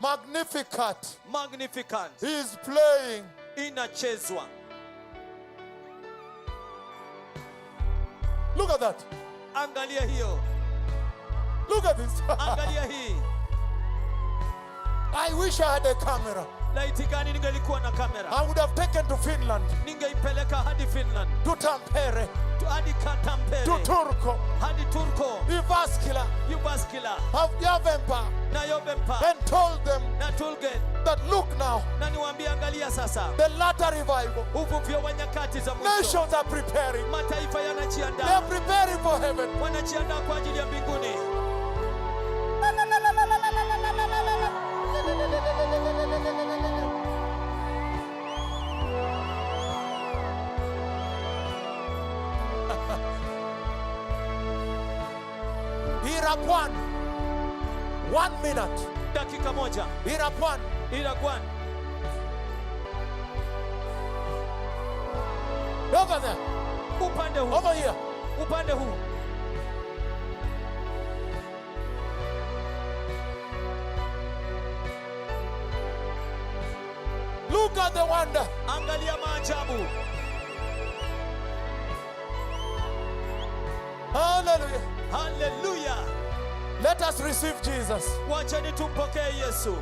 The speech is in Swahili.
Magnificat Magnificat is playing. Inachezwa. Look at that. Angalia hiyo. Look at this. Angalia hii. I wish I had a camera. Laiti gani ningelikuwa na kamera, I would have taken to Finland, ningeipeleka hadi Finland, to Tampere, hadi to Tampere, Turku, hadi Turku, Jyväskylä, Jyväskylä Järvenpää, na Järvenpää and told them na Tulgen, that look now, na niwaambie, angalia sasa, the latter revival. Uvuvio wa nyakati za mwisho. Nations are preparing. Mataifa They yanajiandaa, are preparing for heaven. Wanajiandaa kwa ajili ya mbinguni. Irapuan. 1 minute. Dakika moja. Irapuan. Irapuan. Over there. Upande huu. Over here. Upande huu. Look at the wonder. Angalia maajabu. Hallelujah. Haleluya. Let us receive Jesus. Wacheni tumpokee Yesu.